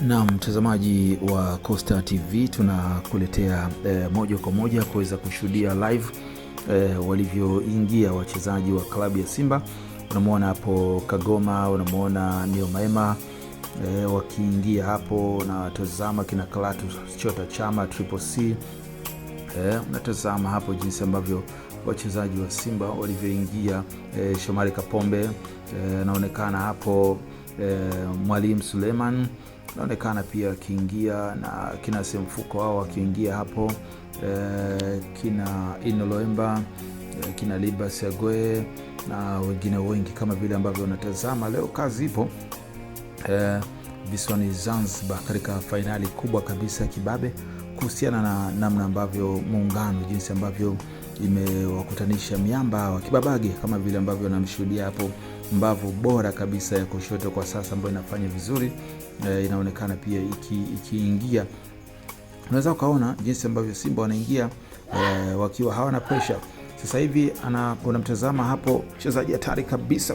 Na mtazamaji wa Costa TV tunakuletea moja kwa moja kuweza kushuhudia live walivyoingia wachezaji wa klabu ya Simba. Unamwona hapo Kagoma, unamwona Neo Maema wakiingia hapo, na tazama kina Clatous Chota Chama Triple C. Unatazama hapo jinsi ambavyo wachezaji wa Simba walivyoingia. Shomari Kapombe anaonekana hapo, Mwalimu Suleiman anaonekana pia akiingia na kina Semfuko hao wakiingia hapo, kina Inoloemba, kina Libas Agwe na wengine wengi kama vile ambavyo unatazama leo. Kazi ipo visiwani Zanzibar katika fainali kubwa kabisa ya kibabe kuhusiana na namna ambavyo muungano jinsi ambavyo imewakutanisha miamba wa kibabage kama vile ambavyo namshuhudia hapo, mbavu bora kabisa ya kushoto kwa sasa ambayo inafanya vizuri, inaonekana pia ikiingia iki, unaweza ukaona jinsi ambavyo Simba wanaingia wakiwa hawana pressure. Sasa hivi unamtazama hapo mchezaji hatari kabisa.